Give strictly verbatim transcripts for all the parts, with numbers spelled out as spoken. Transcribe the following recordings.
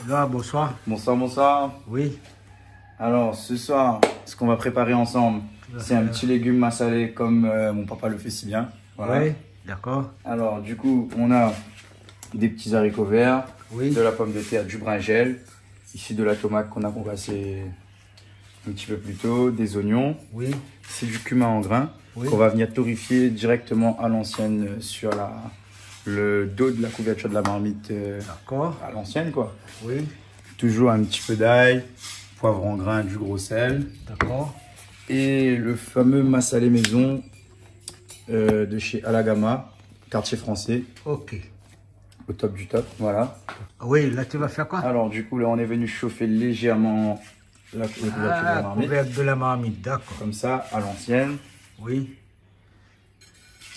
Là, bonsoir. Bonsoir, bonsoir. Oui. Alors, ce soir, ce qu'on va préparer ensemble, c'est un petit légume massalé comme, euh, mon papa le fait si bien. Voilà. Oui, d'accord. Alors, du coup, on a des petits haricots verts, oui, de la pomme de terre, du brinjel, ici de la tomate qu'on a concassée un petit peu plus tôt, des oignons. Oui. C'est du cumin en grain, oui, qu'on va venir torréfier directement à l'ancienne, euh, sur la, le dos de la couverture de la marmite, euh, d'accord, à l'ancienne, quoi. Oui. Toujours un petit peu d'ail, poivre en grain, du gros sel. D'accord. Et le fameux massalé maison, euh, de chez Alagama, quartier français. Ok. Au top du top, voilà. Ah oui, là, tu vas faire quoi ? Alors, du coup, là, on est venu chauffer légèrement la, le couvercle de la marmite. Ah, couvercle de la marmite, d'accord. Comme ça, à l'ancienne. Oui.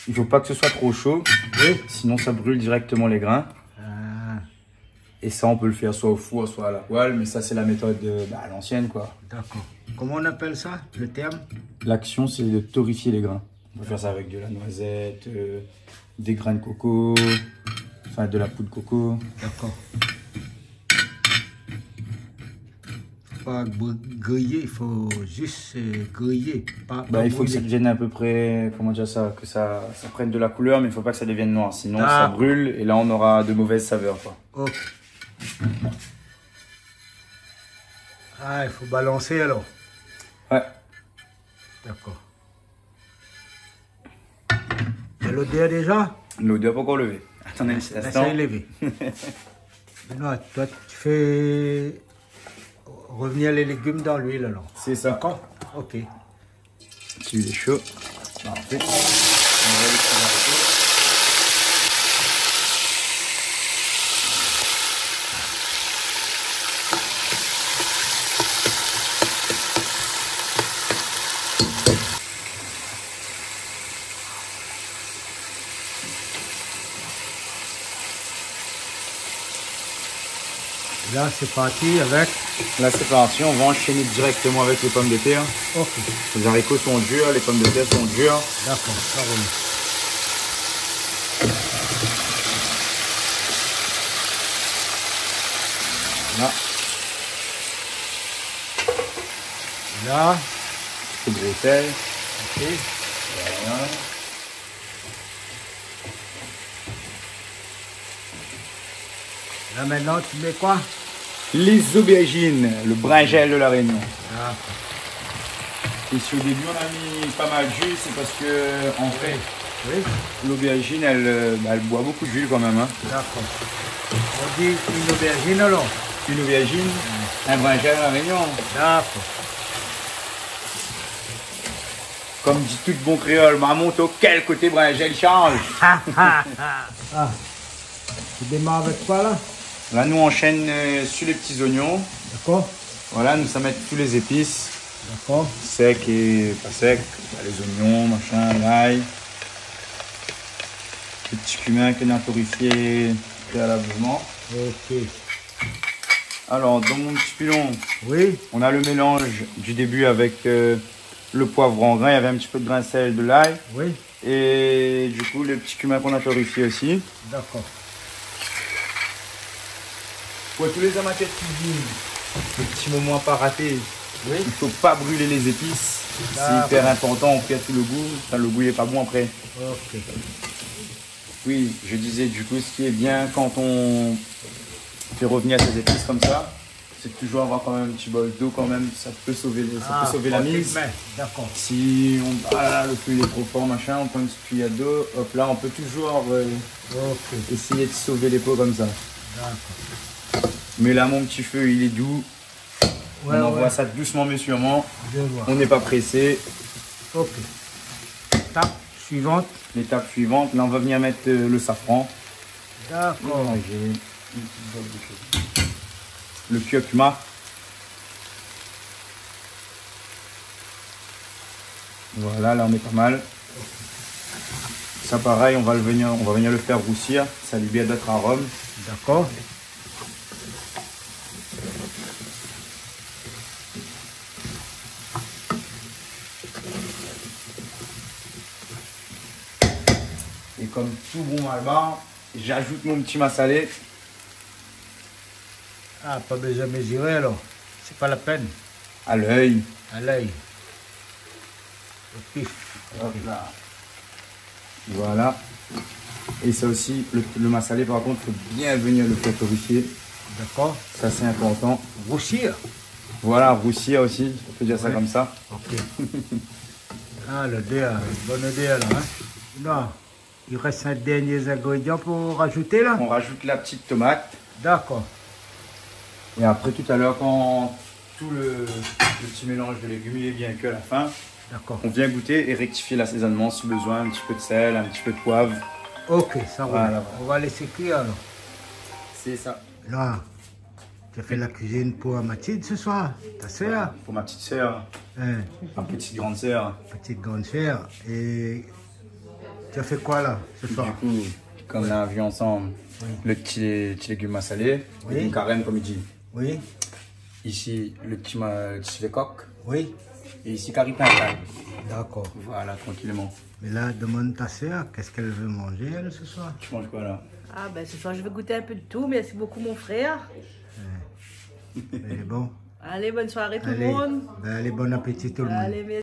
Il faut pas que ce soit trop chaud, oui, sinon ça brûle directement les grains. Ah. Et ça, on peut le faire soit au four, soit à la poêle, mais ça, c'est la méthode, euh, bah, à l'ancienne, quoi. D'accord. Comment on appelle ça, le terme ? L'action, c'est de torréfier les grains. On peut faire ça avec de la noisette, euh, des grains de coco, enfin de la poudre coco. D'accord. Faut pas gr-, griller, il faut juste, euh, griller, pas, pas brûler. Bah, il faut que ça devienne à peu près, comment dire ça, que ça, ça prenne de la couleur, mais il faut pas que ça devienne noir, sinon ça brûle et là on aura de mauvaises saveurs, quoi. D'accord. Ok. Ah, il faut balancer alors. Ouais. D'accord. Il y a l'odeur déjà ? L'odeur pankor lévé. Attendez un petit instant. Laisse, laisse lever. Benoît, toi, tu fais revenir les légumes dans l'huile, alors. C'est ça. D'accord ? Ok. Ti huil lé sho. Parfait. On va laisser marcher. Là, c'est parti avec. Là, c'est parti. On va enchaîner directement avec les pommes de terre. Ok. Les haricots sont durs, les pommes de terre sont dures. D'accord, ça roule. Là. Là. Petit peu de gros sel. Ok. Voilà. Là, maintenant, tu mets quoi ? Les aubergines, le brinjel de La Réunion. D'accord. Et si au début on a mis pas mal d'huile, c'est parce que, en fait, oui, oui, l'aubergine, elle, euh, bah, elle boit beaucoup d'huile quand même, hein. D'accord. On dit une aubergine alors ? Une aubergine, un brinjel à La Réunion. D'accord. Comme dit tout bon créole, maman, t'as quel côté brinjel i sharz ? Ah, tu démarres avec quoi là ? Là, nous enchaîne, euh, sur les petits oignons. D'accord. Voilà, nous, ça met tous les épices. D'accord. Sec et pas sec. Les oignons, machin, l'ail. Le petit cumin qu'on a torréfié préalablement. Ok. Alors, dans mon petit pilon, oui, on a le mélange du début avec, euh, le poivre en grain, il y avait un petit peu de grain de sel, de l'ail. Oui. Et du coup, le petit cumin qu'on a torréfié aussi. D'accord. Pour tous les amateurs de cuisine, le petit moment à pas rater, oui, il faut pas brûler les épices. D'accord. C'est hyper important, on perd tout le goût. Enfin, le goût, il est pas bon après. Ok. Oui, je disais, du coup, ce qui est bien quand on fait revenir ses épices comme ça, c'est de toujours avoir quand même un petit bol d'eau quand même, ça peut sauver les, ça peut sauver la mise. Ah, ok, d'accord. Si on, ah là là, le feu il est trop fort, machin, on prend une petite cuillère d'eau, hop là, on peut toujours, euh, essayer de sauver les pots comme ça. Ok. D'accord. Mais là, mon petit feu, il est doux. Ouais, ouais. On envoie ça doucement mais sûrement. Je vois. On n'est pas pressé. Ok. Étape suivante. L'étape suivante, là, on va venir mettre, euh, le safran. D'accord. Mélanger une petite botte de café. Le curcuma. Voilà, là, on est pas mal. Ça, pareil, on va le venir, on va venir le faire roussir. Ça libère d'autres arômes. D'accord. Et comme tout bon malbar, j'ajoute mon petit massalé. Ah, pa bezoin meziré alor. Sé pa la pèn. A lèy. A lèy. O pif. Hop là. Voilà. Et ça aussi, le, le massalé, par contre, faut bien venir le faire torréfier. D'accord. Ça, c'est important. Roussir. Voilà, roussir aussi, on peut dire ça comme ça. Ouais. Ok. Ah, l'odeur, bonne odeur là, hein. Non. Il reste un dernier ingrédient pour rajouter là ? On rajoute la petite tomate. D'accord. Et après, tout à l'heure, quand tout le, le petit mélange de légumes il est bien cuit à la fin, d'accord, on vient goûter et rectifier l'assaisonnement si besoin, un petit peu de sel, un petit peu de poivre. Ok, ça roule. Voilà, voilà. On va laisser cuire alors. C'est ça. Là, tu as fait la cuisine pour Mathilde ce soir, ta sœur ? Pour ma petite sœur. Hein. Ma petite grande sœur. Petite grande sœur. Et tu as fait quoi là, ce soir ? Du coup, comme on a vu ensemble, oui, le petit, petit légume massalé, oui, légume carême, comme il dit. Oui. Ici, le petit ma-, le petit coq. Oui. Et ici, cari pintade. D'accord. Voilà, tranquillement. Mais là, demande ta sœur, qu'est-ce qu'elle veut manger, elle, ce soir ? Tu manges quoi, là ? Ah, ben, ce soir, je vais goûter un peu de tout. Merci beaucoup, mon frère. Ouais. Mais bon. Allez, bonne soirée, tout le monde. Allez. Ben, allez, bon appétit, tout le monde. Allez, merci.